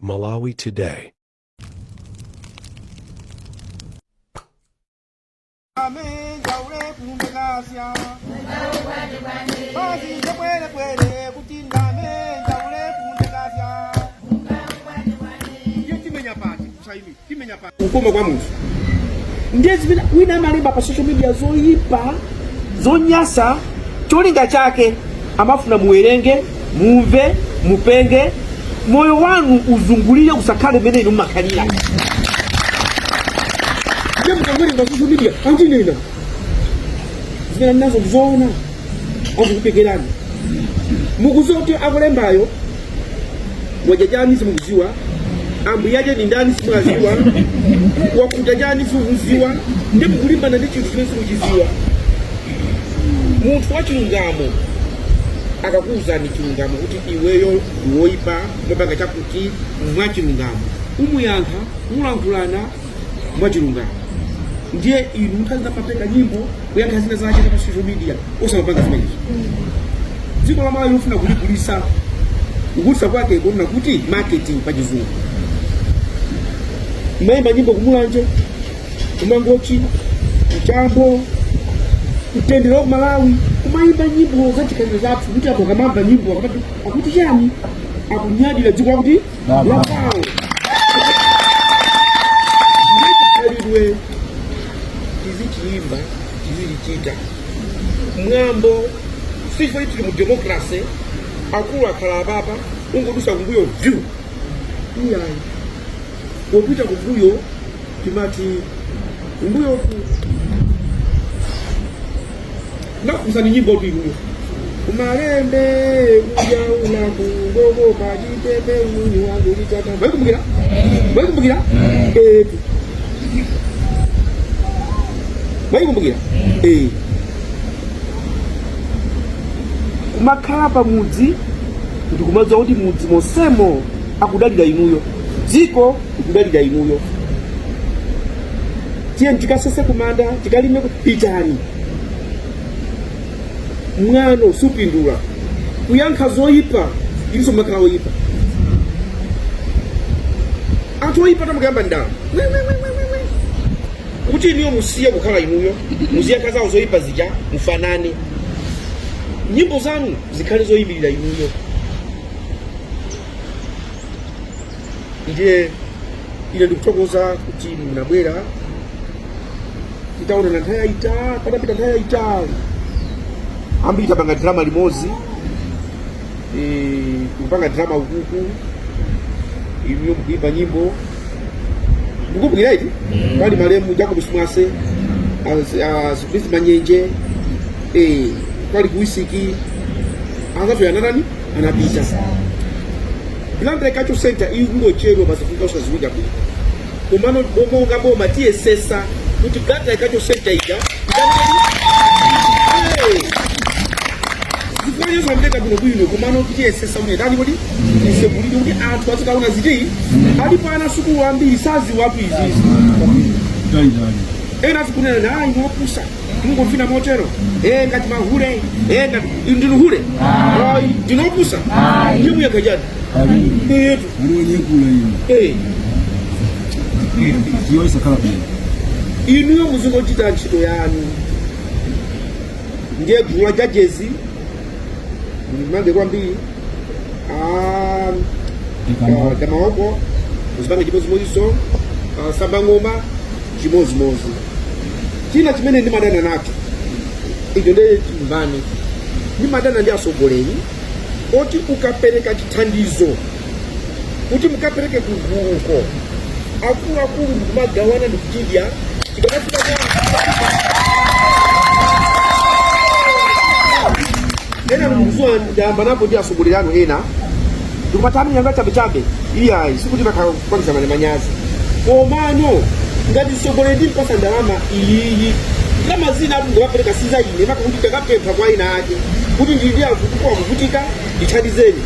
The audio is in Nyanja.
Malawi Today. Kukoma kwa munthu ndiye zimene wina amalemba pa social media zoyipa, zonyasa. Cholinga chake amafuna muwerenge, mumve, mupenge, moyo wanu uzungulire, usakhale mmene inu mmakhalira. Ndiye mukangowerenga social media, andinena, zimene nazo zoona, akukupekerani. Mukuziwa kuti akulembayo wadya chani? Simukuziwa. Ambuye ni ndani? Simukuziwa. Wakuta chani? Simukuziwa. Ndi mukulimbana ndi chinthu chimene simuchiziwa. Munthu wachilungamo akakuwuzani chilungamo kuti iweyo ndiwoyipa, mopanga chakuti, mwachilungamo umuyankha, mulankhulana mwachilungamo. Ndiye inu nthawi zapapeka nyimbo kuyankha zina zake za pa social media, osamapanga zimenezo. Dziko la Malawi lofuna kuligulisa, kugulisa kwake kuona kuti marketing pa Chizungu, mayimba nyimbo kuMulanje, kuMangochi, kuChambo, mtendere wa ku Malawi, kumayimba nyimbo za chikhalidwe chathu kuti anthu akamamva nyimbo akamati akuti chani, akunyadira dziko lakuti lakwawo. Chikhalidwe tizichiyimba, tizichichita mwambo. Sichifukwa tili mu democracy, akulu akhala apapa, ungodusa kumbuyo view, iyayi. Popita kumbuyo timati kumbuyoku nakusani nyimbo tu inuyo kumalembe uja ulakungogo pachitepe unyunyu wangu litata. Mwayikumbukira? Mwayikumbukira? Etu, mwayikumbukira? Eh, kumakhala pamudzi ndikumadziwa kuti mudzi monsemo akudalira inuyo, dziko likudalira inuyo. Tiye tikasese kumanda, tikalime, pitani. Mwano supindula. Kuyankha zoyipa, ilinso makhala oyipa. Anthu oyipa tamukayamba ndala kuti inuyo musiye kukhala inuyo, muziyankha zawo zoyipa zija, mufanane. Nyimbo zanu zikhale zoyimirira inuyo. Ndiye ine ndikuthokoza kuti munabwera. Titaonana nthawi yayitali, patapita nthawi yayitali, ambiri tapanga drama limodzi. Tikupanga drama ukuku, inuyo mukuimba nyimbo. Mukumbukira iti pali malemu Jacob Simwase, Smith Manyenje, pali kuwisiki anzathu yanatani, anapita. Blantyre Cultural Center ikungochedwa pazifukwa zosadziwika bwino, komano monga boma tiyesesa kuti Blantyre Cultural Center ija. Hey! Zifukwa zosamveka bwinobwino, komano tiyesesa kuti tani kuti tisegulire kuti anthu azikaona ziti. Alipo ana sukulu ambiri saziwatu izizi. Ena azikunena na ayi, mopusa mungofina motero, ngati mahule, ngati ndinu hule. Ayi, ndinopusa ndiye muyankha chani? Etu. Aliwenyekula ino. Iyo isakhala bwino. Inuyo muzingochita ntchito yanu. Ndiye gulu la judges mulimange kwambiri. Damaoko muzipange chimodzimodzinso, samba ng'oma chimodzimodzi. China chimene ndimadana nacho icho ndiye chimvani, ndimadana ndi atsogoleri oti ukapereka chithandizo kuti mukapereke kuguluko, akuluakulu ndikumagawana ndikuchidya, chikamafika kwa ena ndikuzuwa. Ndayamba napo ndi atsogoleri anu ena ndikumatami nyanga chabechabe. Iyayi, sikuti bakhala kupangisa manyazi, komano ngati mtsogoleri ndimpasa ndalama iyiyi, ndalama zina atu ndikapereka siza ine, maka kuti ndakapempha kwa ina ake kuti ndili ndi anthu kuvutika, ndithandizeni.